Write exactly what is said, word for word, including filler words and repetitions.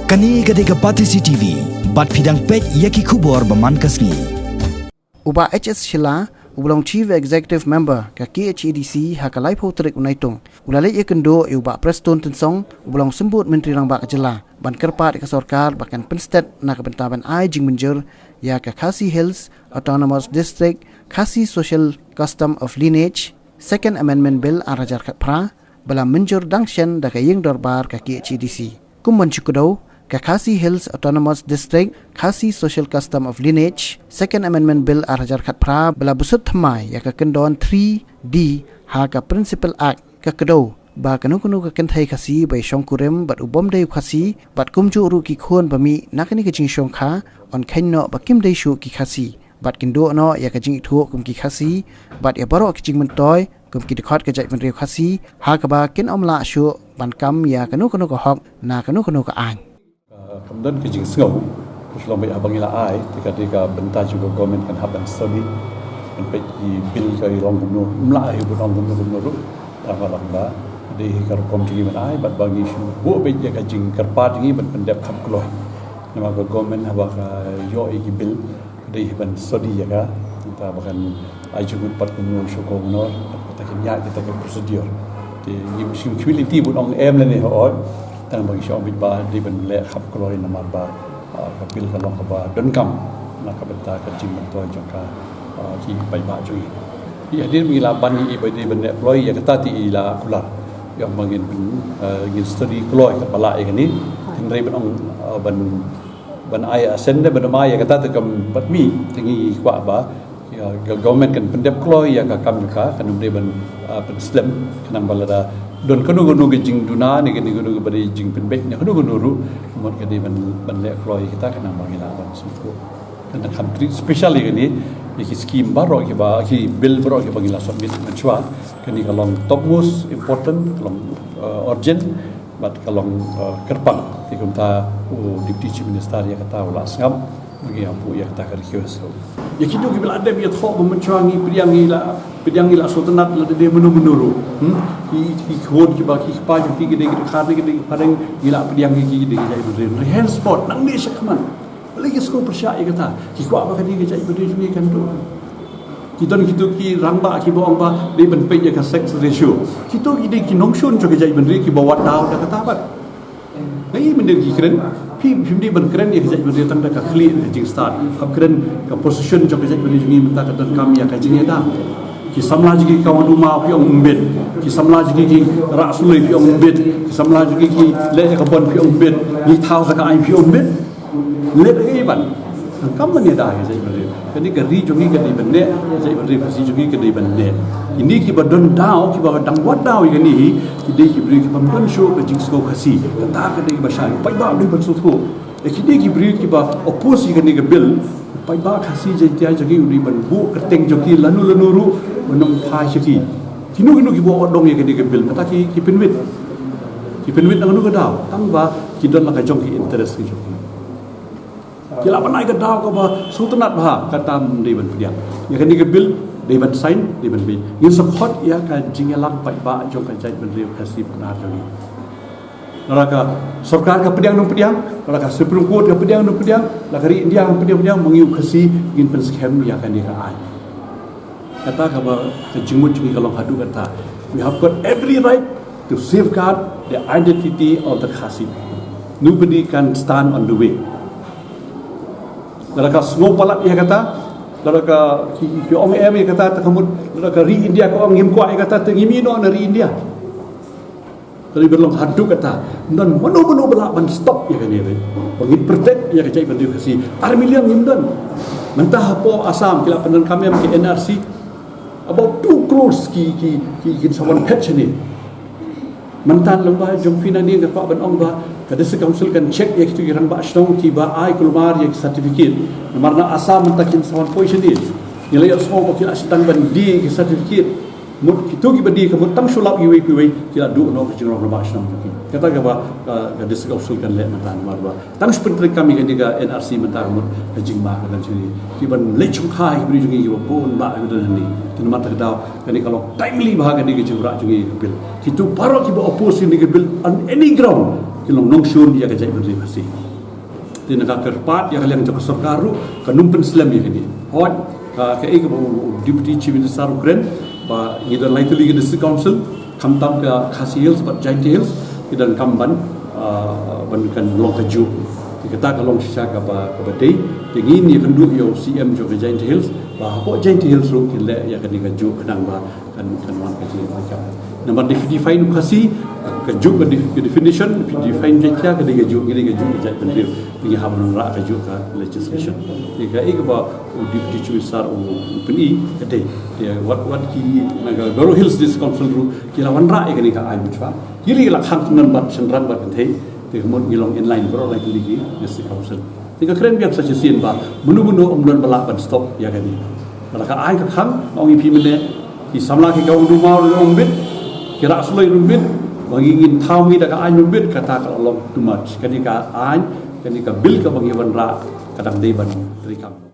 Kane ka dei ka Batesi T V, bad phi dang peit ïa ki khubor ba man ka sngi. U Bah H S Shylla, uba long Chief Executive Member ka K H A D C, ha ka laiphew tarik u Naitung, u la leit ïakynduh ïa u Bah Prestone Tynsong, uba long Symbud Myntri Rangbah ka jylla, ban kyrpad ïa ka sorkar ba kan pynstet na ka bynta ban ai jingmynjur ïa ka Khasi Hills Autonomous District Khasi Social Custom of Lineage Second Amendment Bill ar hajar khatphra, ba la mynjur dang shen da ka ïing dorbar ka K H A D C. Kum ban shu kdew, ka Khasi Hills Autonomous District Khasi Social Custom of Lineage Second Amendment Bill ar hajar khatphra ba la bsut thymmai ïa ka kyndon three D ha ka Principal Act, ka kdew ba kano kano ka kynthei Khasi ba ïashongkurim bad u bym dei u Khasi, bad kumjuh ruh ki khun ba mih na kane ka jingshongkha, yn kheiñ noh ba kim dei shuh ki Khasi, bad kin duh noh ïa ka jingithuh kum ki Khasi, bad ïa baroh ki jingmyntoi kum ki dkhot ka jaitbynriew Khasi, ha kaba kin ym lah shuh ban kam ïa kano kano ka hok na kano kano ka aiñ. Kam don ka jingsngew, ka shlong bad haba ngi la ai, te ka dei ka bynta jong ka government kan hap ban study, ban peit ki bill ka long kumno, ym lah hi ban ong kumno kumno ruh, tang ka long ba dei hi ka rukom jong ngi ban ai, bad ba ngi shu buh beit ïa ka jingkyrpad jong ngi ban pyndep kham kloi. Namar ka government haba ka ïoh ïa ki bill, ka dei hi ban study ïa ka, nangta ba kan ai jingmut pat kumno shu governor, bad kata kin ïaid kita ki procedure. Te ngim shym khmih lynti ban ong em lane hooid, tang ba ngi shu ong beit ba dei ban leh kham kloi namar ba, ah, ka bill ka long kaba donkam na ka bynta ka jingmyntoi jong ka, ah, ki paidbah jong ngi. Ïa hadien ba ngi la ban ïa i ba dei ban leh kloi ïa kata te i la kular. Ïa ba ngin, ah, ngin study kloi kaba lah ïa kane. Hynrei ban ong, ah, ban ban ai assent de ban ym ai ïa kata te kam pat mih, te ngi kwah ba ïa ka government kan pyndep kloi ïa ka kam jong ka, kan ym dei ban, ah, pynslem, khnang ba lada don kano kano ka jingduna ne kano kano kaba dei jingpynbeit ne kano kano ruh, mut ka dei ban, ban leh kloi ïa kita khnang ba ngi lah ban sngewthuh. Kan kham treat special ïa kane, ïa ki scheme baroh kiba, ki bill baroh kiba ngi la submit mynshuwa, kane ka long topmost important, ka long, ah, urgent, bad ka long, eh, kyrpang. Te kumta u Deputy Chief Minister ïa kata u la sngap, ba ngi ïa buh ïa kata ka request. Ïa kito kiba la dep ïathoh ba mynshuwa ngi pdiang ngi la, pdiang ngi la sngewtynnat lada dei mano mano ruh. Hmm? Ki, ki khun kiba ki kpa jong ki ki dei ki dkhar ki dei ki phareng ngi la pdiang ki ki dei ki jaitbynriew. Henceforth nangne shakhmat, balei ki sngewpyrshah ïa kata? Ki kwah ba kane ka jaitbynriew jong ngi kan duh. Ki don kito ki rangbah kiba ong ba dei ban peit ïa ka sex ratio. Kito ki dei ki nongshun jong ka jaitbynriew kiba wad daw da kata pat. Ngi mynta ki kren, phi, phim dei ban kren ïa ka jaitbynriew tang da ka khlieh ka jingstad. Hap kren ka position jong ka jaitbynriew jong ngi mynta ka donkam ïa ka jingïada. Ki samla jong ngi ki wan ummat phi ong ym bit. Ki samla jong ngi ki rah suloi phi ong ym bit. Ki samla jong ngi ki leh ïa ka bond phi ong ym bit. Ngi thaw sa ka aiñ phi ong ym bit. Leh da kaei ban? Kam ban ïada ïa ka jaitbynriew. Kane ka ri jong ngi ka dei ban neh, ka jaitbynriew Khasi jong ngi ka dei ban neh. Kine kiba don daw, kiba dang wad daw ïa kane hi, ki dei ki briew kiba ym don shuh ka jingsngew Khasi. Kata ka dei kaba shai. Paidbah u dei ban sngewthuh. Ïa kine ki briew kiba oppose ïa kane ka bill, paidbah Khasi Jaiñtia jong ngi u dei ban buh kyrteng jong ki lano lano ruh, ban ym phai sha ki. Kino kino kiba ot dong ïa kane ka bill, mynta ki, ki pynwit. Ki pynwit na kano ka daw, tang ba ki don la ka jong ki interest ki jong ki. Ki lah ban ai ka daw kaba sngewtynnat bha, kata ym dei ban pdiang. Ïa kane ka bill dei ban sign, dei ban beit. Ngin sa khot ïa ka jingïalang paidbah jong ka jaitbynriew Khasi Pnar jong ngi. Lada ka sorkar ka pdiang ne ym pdiang, lada ka Supreme Court ka pdiang ne ym pdiang, lada ka ri India ka pdiang pdiang, ma ngi u Khasi ngin pynskhem ïa kane ka aiñ. Kata kaba ka jingmut jong ngi ka long haduh katta. We have got every right to safeguard the identity of the Khasi. Nobody can stand on the way. Lada ka sngew palat ïa kata, lada ka ki, ki ong em ïa kata, te ka mut, lada ka ri India ka ong ngim kwah ïa kata, te ngim ïeh noh na ri India. Ka dei ban long haduh katta. Ym don mano mano ba lah ban stop ïa kane. Ba ngin protect ïa ka jaitbynriew Khasi. Ar million ngim don. Mynta hapoh Assam ki la pyndonkam ïa ka N R C. About two crores ki, ki, ki, kin sa wan phet shane. Mynta lyngba jong phi nangne nga kwah ban ong ba ka District Council kan check ïa kito ki rangbah shnong kiba ai kulmar ïa ki certificate. Namar na Assam mynta kin sa wan poi shane. Ngi la ïohsngew ba ki la sdang ban die ki certificate. Mut kito kiba die ka mut tang shu lap iwei pa iwei ki la duh noh ka jingrong rangbah shnong jong ki. Kata kaba, ah, ka District Council kan leh mynta namar ba tang shu pyntreikam ïa kane ka N R C mynta ka mut ka jingma ka dang shu die. Ki ban leit shongkha ïa ki briew jong ngi kiba bun bah kiba don hangne. Te namar kata ka daw kane ka long timely bha kane ka jingrah jong ngi ka bill. Kito baroh kiba oppose ïa kane ka bill on any ground. Ki long nongshun ïa ka jaitbynriew Khasi. Te na ka kyrpad ïa ka liang jong ka sorkar ruh kan ym pynslem ïa kane. Hooid, ka, kaei kaba u Deputy Chief Minister u kren ba ngi don lai tylli ki District Council, khamtam ka Khasi Hills bad Jaintia Hills, ki donkam ban, ah, ban kan long kajuh. Te kata ka long shisha kaba, kaba dei. Te ngin ïakynduh ïa u C M jong ka Jaintia Hills ba hapoh Jaintia Hills ruh kin leh ïa kane kajuh khnang ba kan, kan wan ka jingïatrei kam. Namar dei phi define u Khasi, kajuh ka def-, ka definition, phi define Jaintia ka dei kajuh, ka dei kajuh ka jaitbynriew. Te ngi hap ban wanrah kajuh ka legislation. Te kaei kaba u Deputy Chief Minister u pyni ka dei. Te wat, wat ki na ka Garo Hills District Council ruh ki la wanrah ïa kane ka aiñ mynshwa. Ki la khang shynrang bad, shynrang bad kynthei. Te ka mut ngi long in line baroh lai tylli ki District Council. Te nga kren biang sa shisien ba mano mano ym don ba lah ban stop ïa kane. Lada ka aiñ ka khang, nga ong ïa phi mynne, ki samla ki khaw duma ruh ym bit, ki rah suloi ruh ym bit, ba ngi ngin thaw ngi da ka aiñ ym bit, kata ka long too much. Kane ka aiñ, kane ka bill kaba ngi wanrah, ka dang dei ban treikam.